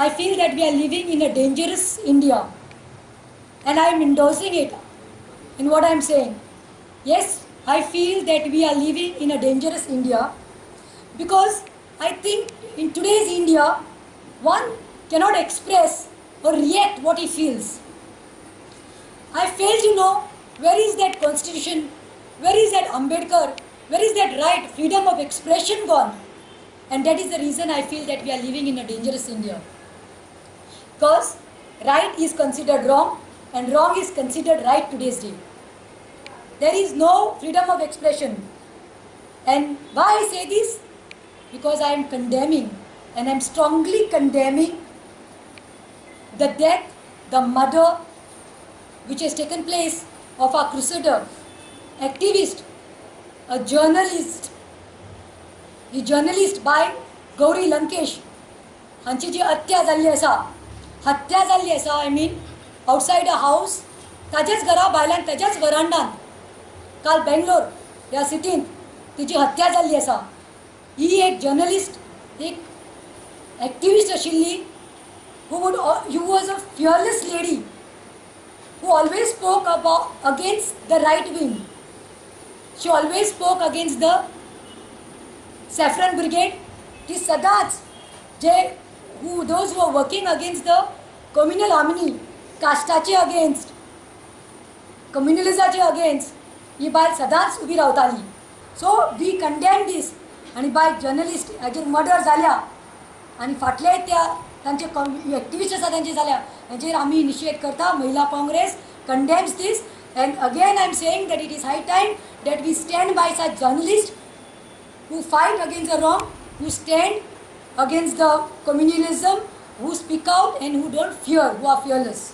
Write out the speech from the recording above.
I feel that we are living in a dangerous India, and I am endorsing it in what I am saying. Yes, I feel that we are living in a dangerous India, because I think in today's India, one cannot express or react what he feels. I fail to know where is that constitution, where is that Ambedkar, where is that right, freedom of expression gone? And that is the reason I feel that we are living in a dangerous India. Because right is considered wrong and wrong is considered right today's day. There is no freedom of expression. And why I say this? Because I am condemning, and I am strongly condemning the death, the murder which has taken place of our crusader, activist, a journalist, he journalist by Gauri Lankesh हांची जी हत्या जाल्ली आसा, हत्या जाल्ली आसा, I mean outside a house, ताज्याच घरा भायल्यान, ताज्याच वरांडान काल बेंगलोर ह्या सिटींत तिची हत्या जाल्ली आसा. ही एक जर्नलिस्ट, एक एक्टिविस्ट आशिल्ली, who was a fearless lady, who always spoke about against the right wing. She always spoke against the Saffron Brigade. ती सदांच जे who those who are working against the communal harmony, कास्टाचे against, कम्युनलिजाचे against, ही बायल सदांच उबी रावताली. So we condemn दीस. आनी बाय journalist हाजेर murder जाल्या आनी फाटले त्या तांचे एक्टिविस्ट आसा तांचे जाल्या, हाजेर आमी निशेध करता. Mahila Congress condemns this, and again I am saying that it is high time that we stand by such journalist who fight against the wrong, who stand against the communalism, who speak out and who don't fear, who are fearless.